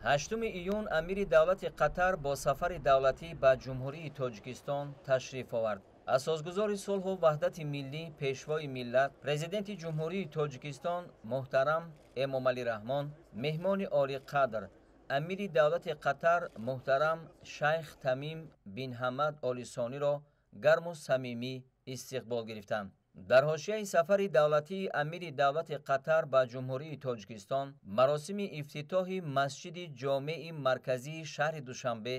8 июн амири давлати Қатар бо сафари давлатӣ ба Ҷумҳурии Тоҷикистон ташриф овард. Асосгузори сулҳу ваҳдати миллӣ, пешвои миллат, президенти Ҷумҳурии Тоҷикистон муҳтарам Эмомалӣ Раҳмон, меҳмони олиқадр, амири давлати Қатар муҳтарам шайх Тамим бин Ҳамад Оли Сониро гарму самимӣ истиқбол гирифтанд. Дар ҳошияи сафари давлатии амири давлати Қатар ба Ҷумҳурии Тоҷикистон маросими ифтитоҳи масҷиди ҷомеи марказии шаҳри Душанбе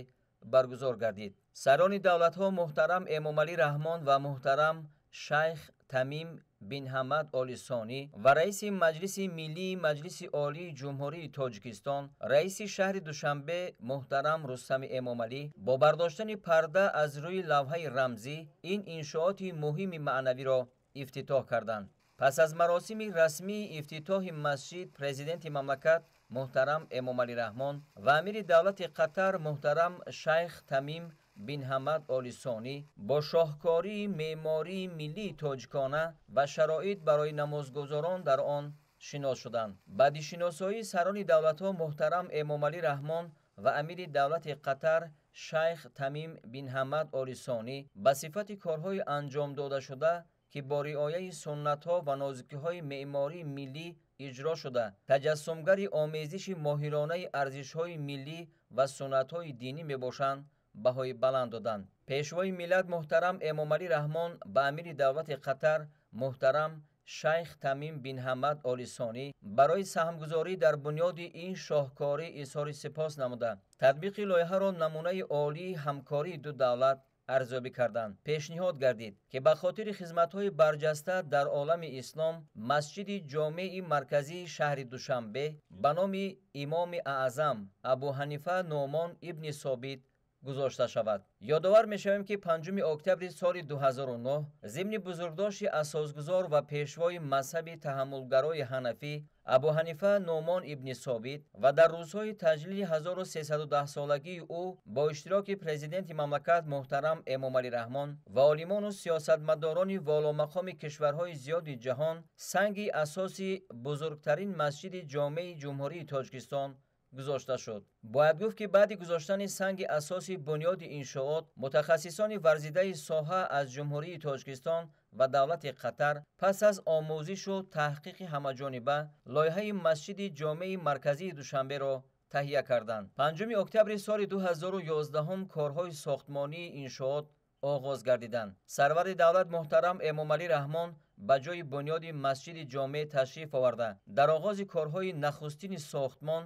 баргузор гардид. Сарони давлатҳо муҳтарам Эмомалӣ Раҳмон ва муҳтарам шайх Тамим бин Ҳамад Оли Сонӣ ва раиси Маҷлиси Миллии Маҷлиси Олии Ҷумҳурии Тоҷикистон, раиси шаҳри Душанбе муҳтарам Рустами Эмомалӣ бо бардоштани парда аз рӯи лавҳаи рамзӣ ин иншооти муҳими маънавиро ифтитоҳ карданд. Пас аз маросими расмии ифтитоҳи масҷид, президенти мамлакат муҳтарам Эмомалӣ Раҳмон ва амири давлати Қатар муҳтарам шайх Тамим бин Ҳамад Оли Сонӣ бо шоҳкории меъмории миллии тоҷикона ва шароит барои намозгузорон дар он шинос шуданд. Баъди шиносоии сарони давлатҳо муҳтарам Эмомалӣ Раҳмон ва амири давлати Қатар шайх Тамим бин Ҳамад Оли Сонӣ ба сифати корҳои анҷом додашуда, ки бо риояи суннатҳо ва нозукиҳои меъмории миллӣ иҷро шуда, таҷассумгари омезиши моҳиронаи арзишҳои миллӣ ва суннатҳои динӣ мебошанд, баҳои баланд доданд. Пешвои миллат муҳтарам Эмомалӣ Раҳмон ба амири давлати Қатар муҳтарам шайх Тамим бин Ҳамад Оли Сонӣ барои саҳмгузорӣ дар бунёди ин шоҳкорӣ изҳори сипос намуда, татбиқи лоиҳаро намунаи олии ҳамкории ду давлат арзёбӣ карданд. Пешниҳод гардид, ки ба хотири хизматҳои барҷаста дар олами ислом масҷиди ҷомеи марказии шаҳри Душанбе ба номи имоми аъзам Абу Ҳанифа Нуъмон ибни Собит гузошта шавад. Ёдовар мешавем, ки 5 октябри соли 2009 зимни бузургдошти асосгузор ва пешвои мазҳаби таҳаммулгарои ҳанафӣ Абу Ҳанифа Нуъмон ибни Собит ва дар рӯзҳои таҷлили 1310-солагии ӯ бо иштироки президенти мамлакат муҳтарам Эмомалӣ Раҳмон ва олимону сиёсатмадорони воломақоми кишварҳои зиёди ҷаҳон санги асоси бузургтарин масҷиди ҷомеи Ҷумҳурии Тоҷикистон гузошта шуд. Бояд гуфт, ки баъди гузоштани санги асоси бунёди иншоот мутахассисони варзидаи соҳа аз Ҷумҳурии Тоҷикистон ва давлати Қатар пас аз омӯзишу таҳқиқи ҳамаҷониба лоиҳаи масҷиди ҷомеи марказии Душанберо таҳия карданд. 5 октябри соли 2011 корҳои сохтмонии иншоот оғоз гардиданд. Сарвари давлат муҳтарам Эмомалӣ Раҳмон ба ҷои бунёди масҷиди ҷомеъ ташриф оварда, дар оғози корҳои нахустини сохтмон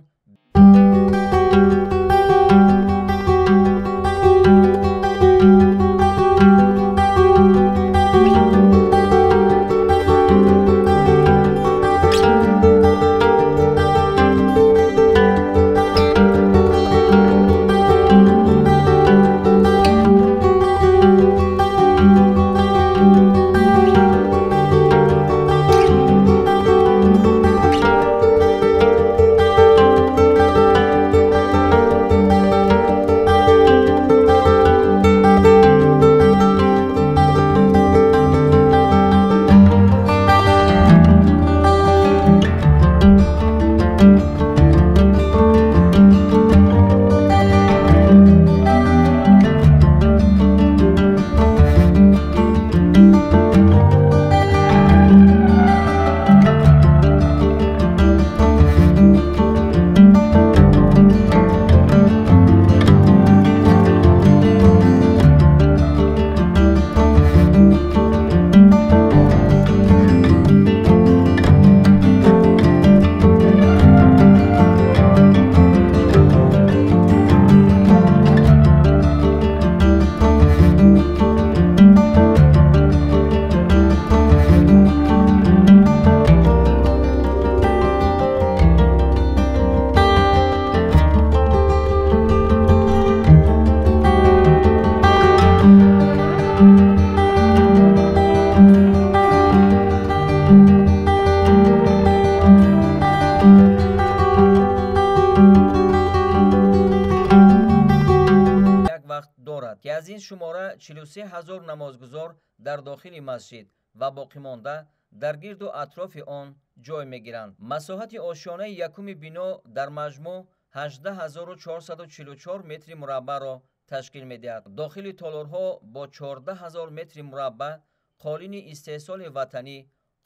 ки аз ин шумора 43 ҳазор намозгузор дар дохили масҷид ва боқимонда дар гирду атрофи он ҷой мегиранд. Масоҳати ошёнаи якуми бино дар маҷмӯъ 18444 метри мураббаъро ташкил медиҳад. Дохили толорҳо бо 14 000 метри мураббаъ қолини истеҳсоли ватанӣ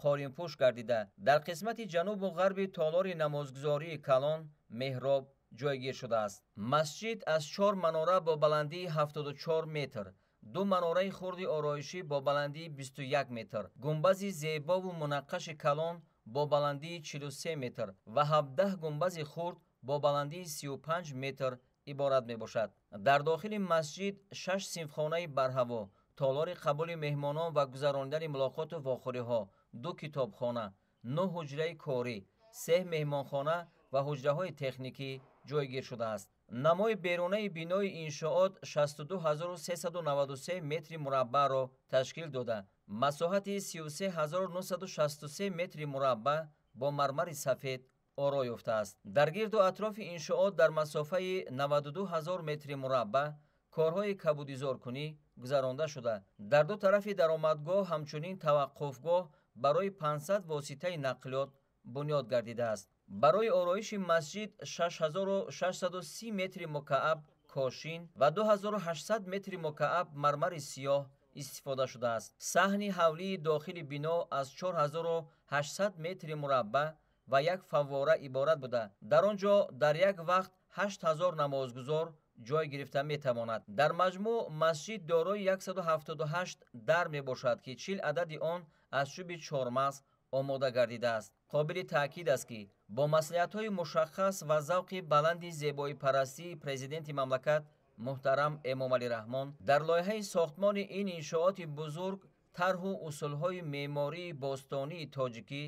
қолинпӯш гардида, дар қисмати ҷанубу ғарби толори намозгузории калон меҳроб ҷойгир шудааст. Масҷид аз 4 манора бо баландии 74 метр, 2 манораи хурди ороишӣ бо баландии 21 метр, гумбази зебову мунаққаши калон бо баландии 43 метр ва 17 гумбази хурд бо баландии 35 метр иборат мебошад. Дар дохили масҷид 6 синфхонаи барҳаво, толори қабули меҳмонон ва гузаронидани мулоқоту вохӯриҳо, 2 китобхона, 9 ҳуҷраи корӣ, 3 меҳмонхона ва ҳуҷраҳои техникӣ ҷойгир шудааст. Намои берунаи бинои иншоот 62393 метри мураббаъро ташкил дода, масоҳати 33963 метри мураббаъ бо мармари сафед оро ёфтааст. Дар гирду атрофи иншоот дар масофаи 92 000 метри мураббаъ корҳои кабудизоркунӣ гузаронда шуда, дар ду тарафи даромадгоҳ ҳамчунин таваққуфгоҳ барои 500 воситаи нақлиёт бунёд гардидааст. Барои ороиши масҷид 6630 метри мукааб кошин ва 2800 метри мукааб мармари сиёҳ истифода шудааст. Саҳни ҳавлии дохили бино аз 4800 метри мураббаъ ва як фаввора иборат буда, дар он ҷо дар як вақт 8000 намозгузор ҷой гирифта метавонад. Дар маҷмӯъ масҷид дорои 178 дар мебошад, ки 40 адади он аз чӯби чормағз омода гардидааст. Қобили таъкид аст, ки бо маслиҳатҳои мушаххас ва завқи баланди зебоипарастии президенти мамлакат муҳтарам Эмомалӣ Раҳмон дар лоиҳаи сохтмони ин иншооти бузург тарҳу усулҳои меъмории бостонии тоҷикӣ,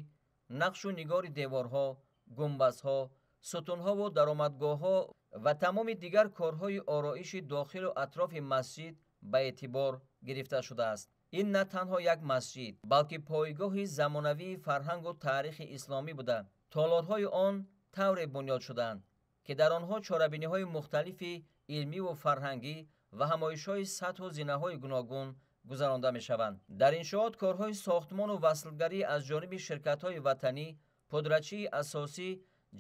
нақшу нигори деворҳо, гумбазҳо, сутунҳову даромадгоҳҳо ва тамоми дигар корҳои ороиши дохилу атрофи масҷид ба эътибор гирифта шудааст. Ин на танҳо як масҷид, балки пойгоҳи замонавии фарҳангу таърихи исломӣ буда, толорҳои он тавре бунёд шудаанд, ки дар онҳо чорабиниҳои мухталифи илмиву фарҳангӣ ва ҳамоишҳои сатҳу зинаҳои гуногун гузаронда мешаванд. Дар иншоот корҳои сохтмону васлгарӣ аз ҷониби ширкатҳои ватанӣ, пудрачии асосӣ,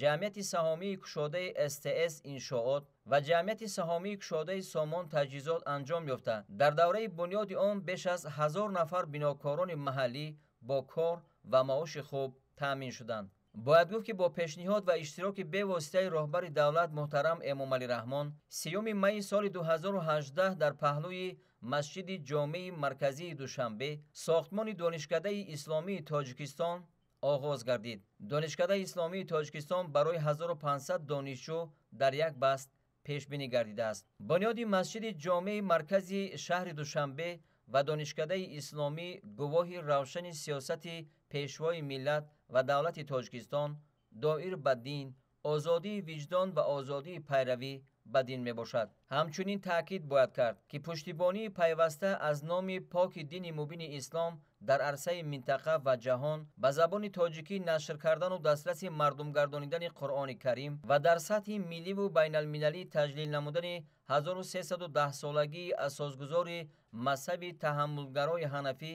ҷамъияти саҳомии кушодаи СТС иншоот ва ҷамъияти саҳомии кушодаи Сомон таҷҳизот анҷом ёфта, дар давраи бунёди он беш аз 1000 нафар бинокорони маҳаллӣ бо кор ва маоши хуб таъмин шуданд. Бояд гуфт, ки бо пешниҳод ва иштироки бевоситаи роҳбари давлат муҳтарам Эмомалӣ Раҳмон 30 майи соли 2018 дар паҳлӯи масҷиди ҷомеи марказии Душанбе сохтмони Донишкадаи исломии Тоҷикистон оғоз гардид. Донишкадаи исломии Тоҷикистон барои 1500 донишҷӯ дар як баст пешбинӣ гардидааст. Бунёди масҷиди ҷомеи маркази шаҳри Душанбе ва Донишкадаи исломӣ гувоҳи равшани сиёсати пешвои миллат ва давлати Тоҷикистон доир ба дин, озодии виҷдон ва озодии пайравӣ ба дин мебошад. Ҳамчунин таъкид бояд кард, ки пуштибонии пайваста аз номи поки дини мубини ислом дар арсаи минтақа ва ҷаҳон ба забони тоҷикӣ нашр кардану дастраси мардумгардонидани Қуръони Карим ва дар сатҳи милливу байналмилалӣ таҷлил намудани 1310-солагии асосгузори мазҳаби таҳаммулгарои ҳанафӣ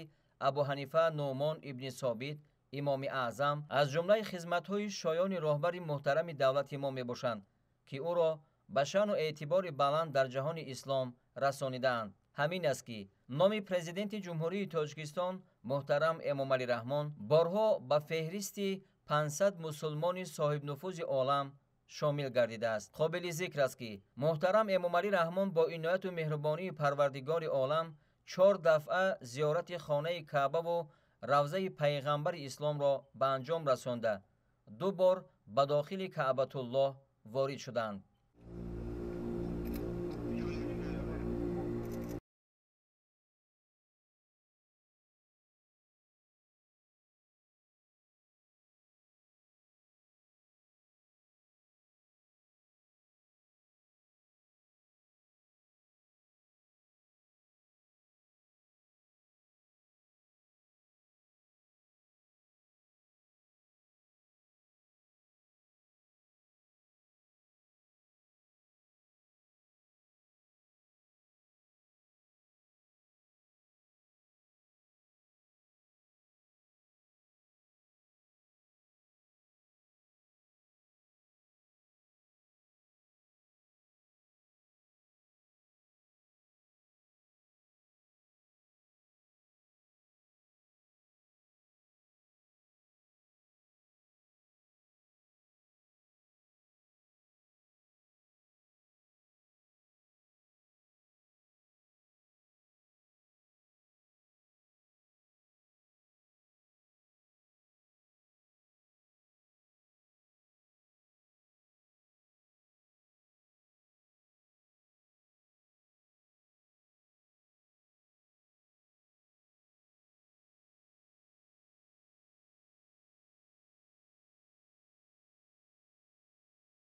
Абу Ҳанифа Нуъмон ибни Собит, имоми аъзам, аз ҷумлаи хизматҳои шоёни роҳбари муҳтарами давлати мо мебошанд, ки ӯро ба шаъну эътибори баланд дар ҷаҳони ислом расонидаанд. Ҳамин аст, ки номи президенти Ҷумҳурии Тоҷикистон муҳтарам Эмомалӣ Раҳмон борҳо ба феҳристи 500 мусулмони соҳибнуфузи олам шомил гардидааст. Қобили зикр аст, ки муҳтарам Эмомалӣ Раҳмон бо инояту меҳрубонии Парвардигори олам 4 дафъа зиёрати хонаи Каъбаву равзаи пайғамбари исломро ба анҷом расонда, 2 бор ба дохили Каъбатуллоҳ ворид шуданд.